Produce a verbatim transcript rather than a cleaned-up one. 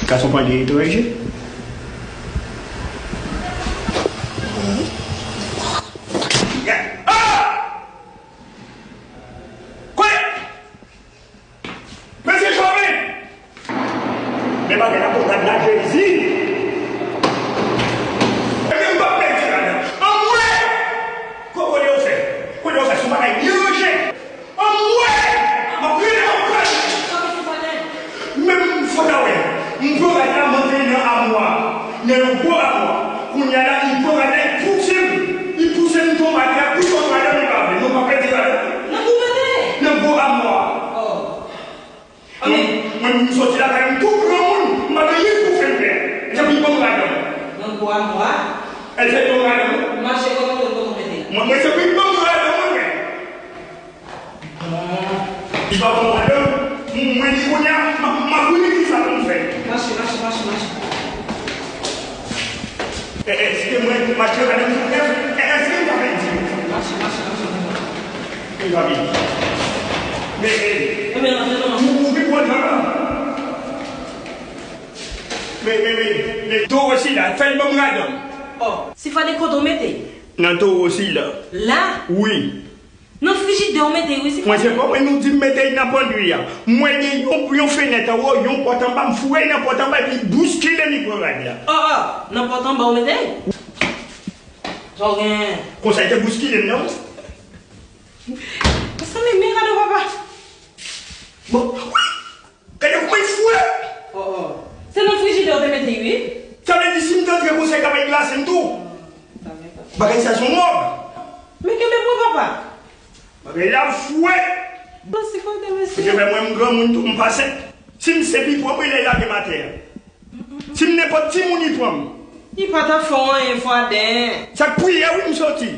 Gason pandye etranje. Ah! Kote? Mesye Jovin! Men bagay la pou gad la Jezi! Ebyen m p ap pèdi ladan. Anmwe! Ko-, kote yo fè? Kote yo fè? Se yon bagay byen ranje! Anmwe! M ap rele w kòd! Men m fò ta wè. M pran rad la, m antre nan amwa. Nan yon gwo amwa. Kounye a la, li pran rad la, li pouse m. Li pouse m tonbe atè, pi fò madanm li pa vle. Mwen pa pèdi rad la. Nan gwo mete? Nan gwo amwa. Oh. Mwen, mwen, m soti lakay m tou granmoun, m pa gen anyen pou fè m fè. Epi ban m rad la. Nan gwo amwa? Epi ban m rad la. Mache kòman tonbe mete? Mwen, mwen, epi ban m rad la, mwen. Li pa bon madanm, m, mwen di kounye a, m, m ap wè kisa pou m fè. Mache, mache, mache, mache. E, e, èske mwen, mache madanm, e, e, èske m ka pèdi? Mache, mache, mache, mache. Li pa vini. Men, e, Ebyen, antre non. Ou, ou vin pran tan la. Men, men, men, men, towo sila, fè l ban m rad la. Oh, si fade kote w mete? Nan towo sila. La? Wi. Nan frijidè w mete wi, si fade. Mwen se pa mwen nou di m mete l nan pandri a. Mwen gen yon, yon fenèt anwo, yon pòt anba, m foure l nan pòt anba epi bouskile m li pran rad la. Oh, oh, nan pòt anba w mete? Sa w gen? Konsa l te bouskile m nan. Mezanmi, men gade papa. Bon, wi. Gade kouman l fou e! Oh, oh. Se nan frijidè w te mete l wi. Sa vle di si m t antre konsa l t ap glase m tou. Bagay sa se yon mòg. Men kenbe bra papa. Bagay la fou e! Bon, si kote mesye. Paske fè mwen m granmoun tou, m pa senp. Si m senp, li pwòp, li lage m atè a. Si m nenpòt timoun, li pran m. Li pa t ap fè w anyen, Fwaden. Sa k priye wi m soti.